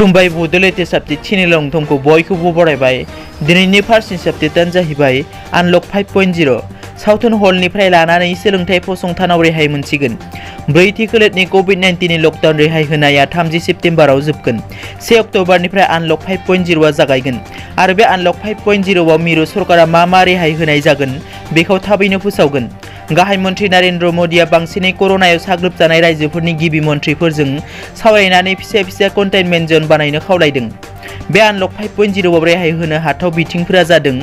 खुलुमबाय Bodoland subject channel नोंथांखौ बयखौबो बरायबाय। दिनैनि फार्स्ट साबजेक्टआनो जाहैबाय आनलक 5.0 सावथुन हलनिफ्राय लानानै सोलोंथाइ फसंथानाव रेहाय मोनसिगोन। ब्रैथि खोलोबनि कोविड-19 लकडाउन रेहाय होनाया 30 सेप्तेम्बराव जोबगोन। 1 अक्ट'बरनिफ्राय आनलक 5.0 जागायगोन आरो बे आनलक 5.0 आव मिरु सरकारा मा रेहाय होनाय जागोन बेखौ थाबैनो फोसावगोन। गाहाय मन्थ्रि नरेन्द्र मोदीआ बांसिनै कर'नायाव साग्लोबजानाय रायजोफोरनि गिबि मन्थ्रिफोरजों सावरायनानै फिसा कन्टेनमेन्ट जन बानायनो खावलायदों। बे आनलक 5.0 आव रेहाय होनो हाथाव बिथिंफोरा जादों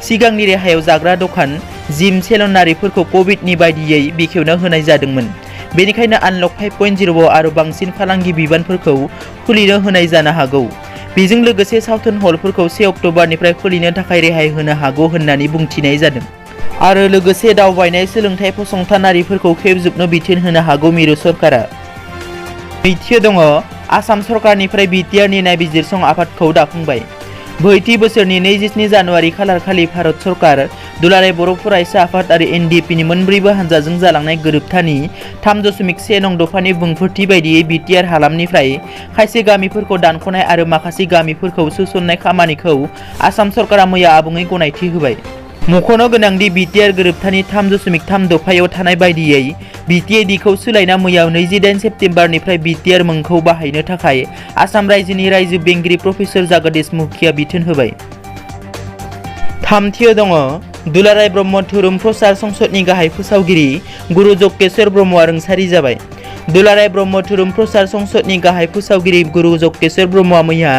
सिगांनि रेहायाव जाग्रा दखान, जिम, सेलुनारिफोरखौ कभिडनि बायदियै बेखेवना होनाय जादोंमोन। बेनिखायनो आनलक 5.0 आव आरो बांसिन फालांगि बिबानफोरखौ खुलिनो होनाय जानो हागौ। बेजों लोगोसे सावथुन हलफोरखौ 1 अक्ट'बरनिफ्राय खुलिनो थाखाय रेहाय होनो हागौ होननानै बुंथिनाय जादों। आरो लोगोसे दावबायनाय सोलोंथाइ फसंथानारिफोरखौ खेवजोबनो बिथोन होनो हागौ मिरु सरकारा। नैथियाव दङ आसाम सरकारनिफ्राय बिटिआरनि नायबिजिरसं आफादखौ दाफुंबाय। ब्रैथि बोसोरनि 27 जानुवारि खालारखालि भारत सरकार, दुलाराय बर' फरायसा आफाद आरो एनडिएफनि मोनब्रैबो हानजाजों जालांनाय गोरोबथानि 3.1 नं दफानि बुंफोरथि बायदियै बिटिआर हालामनिफ्राय खायसे गामिफोरखौ दानख'नाय आरो माखासे गामिफोरखौ सोसननाय खामानिखौ आसाम सरकारा मैया आबुङै गनायथि होबाय। मख'नो गोनांदि बिटिआर गोरोबथानि 3.3 दफायाव थानाय बायदियै बिटिएडिखौ सोलायना मैया 28 सेप्तेम्बरनिफ्राय बिटिआर मुंखौ बाहायनो थाखाय आसाम रायजोनि रायजो बेंगिरि प्रफेसर जगदीश मुखिया बिथोन होबाय। थामथियाव दङ दुलाराय ब्रह्म धोरोम प्रसार संसदनि गाहाय फोसावगिरि गुरु जगेश्वर ब्रह्मआ रुंसारि जाबाय। दुलाराय ब्रह्म धोरोम प्रसार संसदनि गाहाय फोसावगिरि गुरु जगेश्वर ब्रह्मआ मैया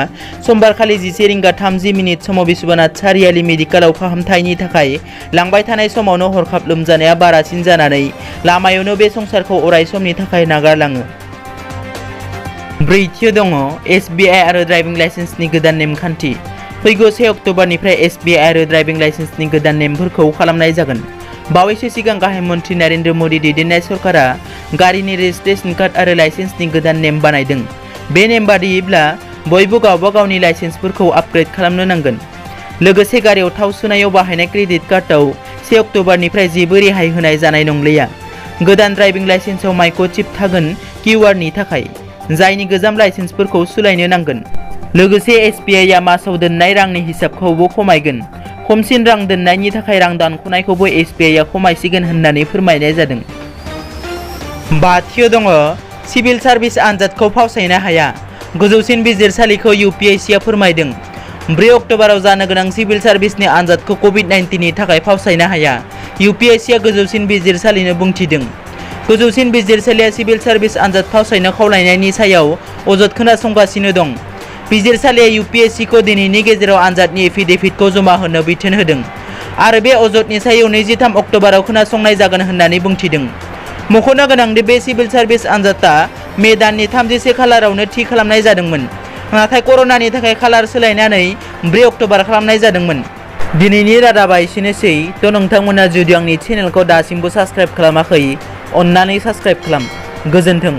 समबारखालि 11:30 समाव बिश्वनाथ सारियाली मेडिकेलाव फाहामथायनि थाखाय लांबाय थानाय समावनो हरखाब लोमजानाया बारासिन जानानै लामायावनो बे संसारखौ अराय समनि थाखाय नागारलाङो। ब्रैथियाव दङ SBI आरो ड्राइभिं लाइसेन्सनि गोदान नेमखान्थि। फैगौ 1 अक्ट'बरनिफ्राय SBI आरो ड्राइभिं लाइसेन्सनि गोदान नेमफोरखौ खालामनाय जागोन। बावैसो सिगां गाहाय मन्थ्रि नरेन्द्र मोदी दैदेननाय सरकारा गारिनि रेजिस्ट्रेशन कार्ड आरो लाइसेन्सनि गोदान नेम बानायदों। बे नेम बादियैब्ला बयबो गावबा गावनि लाइसेन्सफोरखौ आपग्रेड खालामनो नांगोन। लोगोसे गारियाव थाव सोनायाव बाहायनाय क्रेडिट कार्डआव 1 अक्ट'बरनिफ्राय जेबो रेहाय होनाय जानाय नंलिया। गोदान ड्राइभिं लाइसेन्सआव माइक्र'चिप थागोन QRनि थाखाय, जायनि गोजाम लाइसेन्सफोरखौ सोलायनो नांगोन। लोगोसे SBIआ मासाव दोननाय रांनि हिसाबखौबो खमायगोन। खमसिन रां दोननायनि थाखाय रां दानख'नायखौबो SBIआ खमायसिगोन होननानै फोरमायनाय जादों। बाथियाव दङ सिभिल सार्भिस आनजादखौ फावसायनो हाया, गोजौसिन बिजिरसालिखौ UPSCआ फोरमायदों। 4 अक्ट'बराव जानो गोनां सिभिल सार्भिसनि आनजादखौ कोविड-19नि थाखाय फावसायनो हाया, UPSCआ गोजौसिन बिजिरसालिनो बुंथिदों। गोजौसिन बिजिरसालिया सिभिल सार्भिस आनजाद फावसायनो खावलायनायनि सायाव अजद खोनासंगासिनो दं। बिजिरसालिया UPSCखौ दिनैनि गेजेराव आनजादनि एफिडेभिटखौ जमा होनो बिथोन होदों आरो बे अजदनि सायाव 23 अक्ट'बराव खोनासंनाय जागोन होननानै बुंथिदों। मख'नो गोनांदि बे सिभिल सार्भिस आनजादआ मे दाननि 31 खालारावनो थि खालामनाय जादोंमोन, नाथाय कर'नानि थाखाय खालार सोलायनानै 4 अक्ट'बर खालामनाय जादोंमोन। दिनैनि रादाबा एसेनोसै। नोंथांमोना जुदि आंनि चेनेलखौ दासिमबो साबस्क्राइब खालामाखै, अन्नानै साबस्क्राइब खालाम। गोजोन्थों।